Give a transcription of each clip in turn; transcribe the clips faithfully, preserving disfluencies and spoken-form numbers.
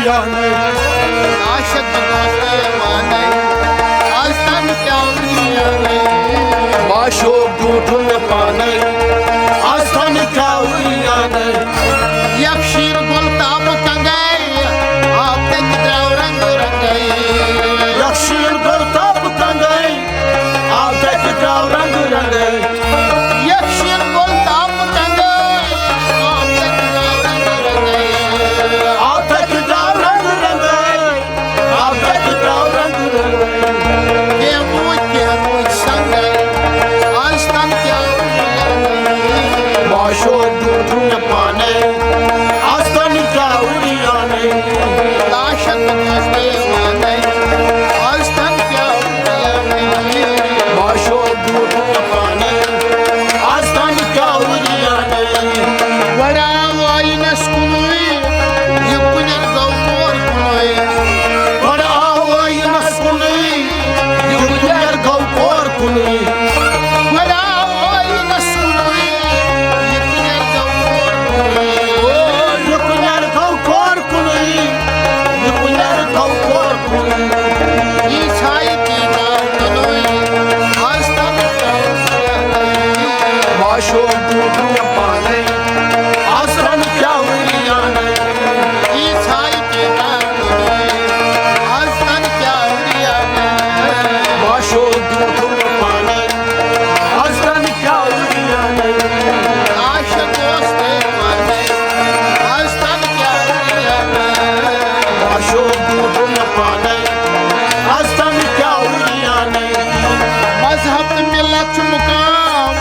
عاشق دوست دیوانَے، از تام کیٛاہ وَنَے؟ معشوق ڈوٗٹھُن مےٚ پانَے، از تام کیٛاہ وَنَے؟ یک شیٖن گوٚل تاپہٕ کنگے، آب تَتہِ درٛاو رنٛگ رنٛگے۔ یک شیٖن گوٚل تاپہٕ کنگے، آب تَتہِ درٛاو رنٛگ رنٛگے۔ یک شیٖن گوٚل تاپہٕ کنگے، آب تَتہِ درٛاو رنٛگ رنٛگے۔ آب تَتہِ درٛاو رنٛگ رنٛگے۔ آب تَتہِ درٛاو رنٛگ رنٛگے۔ کینٛہہ روٗدۍ، کینٛہہ روٗدۍ سنگے، از تام کیٛاہ وَنَے؟ معشوق ڈوٗٹھُن مےٚ پانَے، از تام کیٛاہ وَنَے؟ عاشق دوست دیوانَے، از تام کیٛاہ وَنَے؟ معشوق ڈوٗٹھُن مےٚ پانَے، از تام کیٛاہ وَنَے؟ وَڑا وایِنَس کُنُے، یہِ کُنٮ۪ر گوٚو کور کُنُے۔ گۄڈٕ آو ٲیٖنَس کُنُے، یہِ کُنٮ۪ر گوٚو کور کُنُے۔ گۄڈٕ آو ٲیٖنَس کُنُے، یہِ کُنٮ۪ر گوٚو کور کُنُے۔ او، یہِ کُنٮ۪ر گوٚو کور کُنُے، یہِ کُنٮ۪ر گوٚو کور کُنُے۔ یہِ ژھایہِ تیٖژاہ کُنُے، از تام کیٛاہ وَنَے؟ معشوق ڈوٗٹھُن مےٚ پانَے، از تام کیٛاہ وَنَے؟ یہِ ژھایہِ تیٖژاہ کُنُے، از تام کیٛاہ وَنَے؟ معشوق ڈوٗٹھُن مےٚ پانَے، از تام کیٛاہ وَنَے؟ عاشق اوس دیوانَے، از تام کیٛاہ وَنَے؟ معشوق ڈوٗٹھُن مےٚ پانَے، از تام کیٛاہ وَنَے؟ مذہب تہٕ مِلت چھُ مُقام،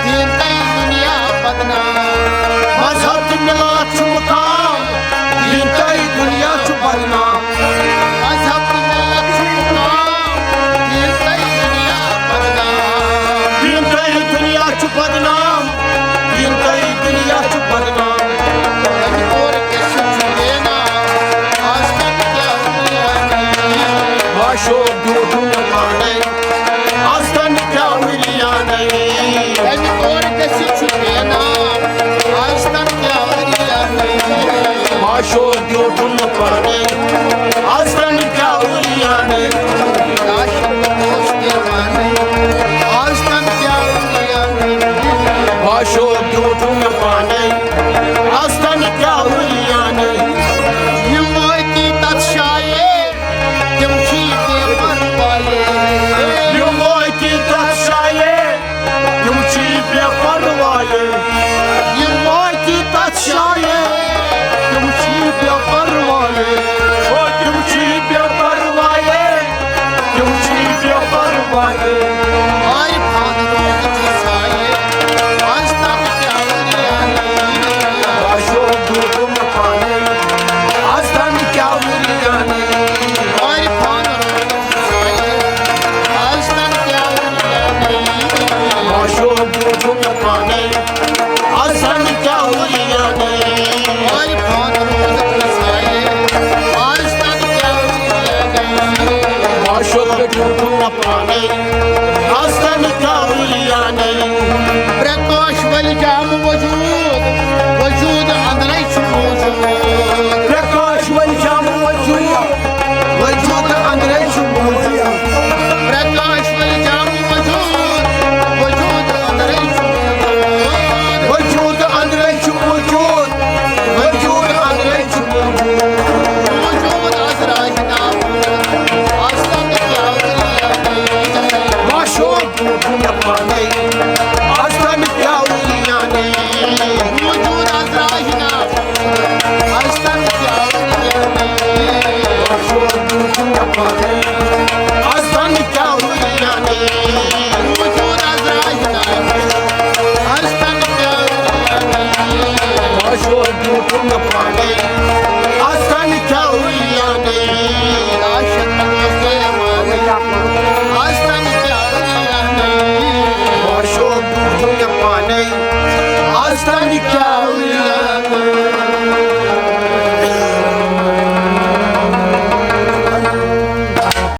دیٖن تہٕ دُنیا بدنام۔ مذہب تہٕ مِلت چھُ مُقام، دیٖن تہٕ دُنیا چھُ بدنام۔ مذہب تہٕ مِلت چھُ مُقام، دیٖن تہٕ دُنیا بدنام۔ دیٖن تہٕ دُنیا چھُ بدنام، دیٖن تہٕ دُنیا چھُ بدنام۔ اَمہِ کورِ گٔژھِتھ چھُ بے نام، از تام کیٛاہ وَنَے؟ معشوق ڈوٗٹھُن مےٚ پانَے، از تام کیٛاہ وَنَے؟ اَمہِ کورِ گٔژھِتھ چھُ بے نام، از تام کیٛاہ وَنَے؟ معشوق ڈوٗٹھُن مےٚ پانَے، از تام کیٛاہ وَنَے؟ عاشق اوس دیوانَے، از تام کیٛاہ وَنَے؟ معشوق ڈوٗٹھُن مےٚ پانَے، از تام کیٛاہ وَنَے؟ یِم وٲتی تَتھ جایہِ، تِم چھِ بے پروایے۔ یِم وٲتی تَتھ جایہِ، تِم چھِ بے پروایے۔ یِم وٲتی تَتھ جایہِ، تِم چھِ بے پروایے۔ او، تِم چھِ بے پروایے۔ تِم چھِ بے پروایے۔ عارفان روزٕ چھُ سایہِ، از تام کیٛاہ وَنَے؟ معشوق ڈوٗٹھُن مےٚ پانَے، از تام کیٛاہ وَنَے؟ عارفان روزٕ چھُ سایہِ، از تام کیٛاہ وَنَے؟ معشوق ڈوٗٹھُن مےٚ پانَے، از تام کیٛاہ وَنَے؟ عارفان روزٕ چھُ سایہِ، از تام کیٛاہ وَنَے؟ معشوق ڈوٗٹھُن مےٚ پانَے، از تام کیٛاہ وَنَے؟ پرکاش ؤلۍ جام وجوٗد، وجوٗد اندرے چھُ موٗجوٗد۔ پرکاش ؤلۍ جام وجوٗد، وجوٗد اندرے چھُ موٗجوٗد۔ پرکاش ؤلۍ جام وجوٗد، وجوٗد اندرے چھُ موٗجوٗد۔ وجوٗد اندرے چھُ موٗجوٗد، وجوٗد اندرے چھُ موٗجوٗد۔ موٗجوٗد از راجہِ ناوُن، از تام کیٛاہ وَنَے؟ معشوق ڈوٗٹھُن مےٚ پانَے، از تام کیٛاہ وَنَے؟ موٗجوٗد از راجہِ ناوُن، از تام کیٛاہ وَنَے؟ معشوق ڈوٗٹھُن مےٚ پانَے، از تام کیٛاہ وَنَے؟ موٗجوٗد از راجہِ ناوُن، از تام کیٛاہ وَنَے؟ معشوق ڈوٗٹھُن مےٚ پانَے، از تام کیٛاہ وَنَے؟ عاشق اوس دیوانَے، از تام کیٛاہ وَنَے؟ معشوق ڈوٗٹھُن مےٚ پانَے، از تام کیٛاہ وَنَے؟